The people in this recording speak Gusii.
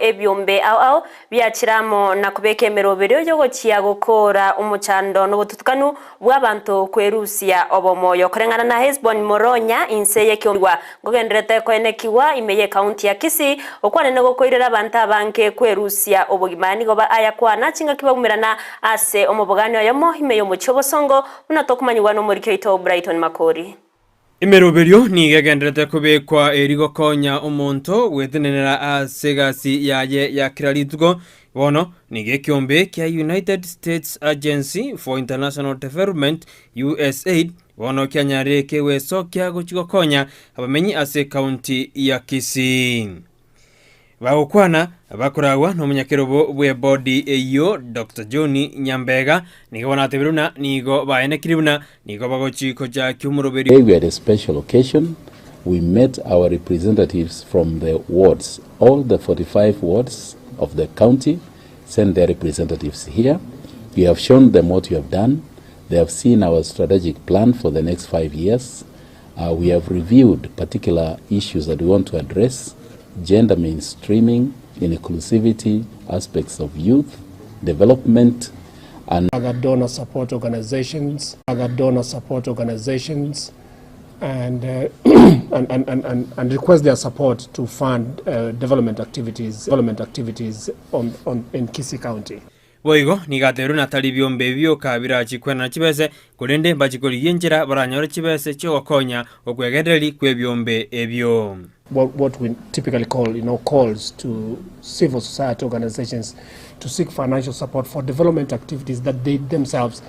ebiombe ao ao biachire amo na kobeka emeroberio y'ogochia gokoora omochando nobotutukanu bw'abanto kwerusia obomoyo. Koreng'ana na Hesbon Moronya inse y'ekeombe nkogendererete koenekigwa ime y'ecounty ya Kisii, okwanene gokoirera abanto abange kwerusia obogima. Nigo ayakwana chingaki baumerana ase omobogani oyomo ime y'omochie obosongo, buna tokomanyigwa nomoriki oito Brighton Makori. Emeroberio nigo egendererete kobekwa eri gokonya omonto gwetenenera ase egasi yaye ya kera rituko. Bono nigo ekeombe kia United States Agency for International Development, USAID, bono kianyarire kegwesokia gochia gokonya abamenyi ase ekaunti ya Kisii. Bagokwana bakoragwa nomonyakerobo bw'ebodi eyio Doctor John Nyambega nigo banatebire buna nigo baenekire buna nigo bagochi kochakia omoroberio. Today we had a special occasion, we met our representatives from the wards, all the 45 wards of the county sent their representatives here, we have shown them what we have done, they have seen our strategic plan for the next 5 years, we have reviewed particular issues that we want to address, gender mainstreaming, inclusivity, aspects of youth, development, and other donor support organizations, and, and request their support to fund development activities in Kisii County. Boigo nigo atebirie buna tari ebiombe bioka birachi kwenana chibese, korende mbachi korigia enchera baranyore chibese chiogokonya okwegendereria kw'ebiombe ebio. What we typically call calls to civil society organizations to seek financial support for development activities that they themselves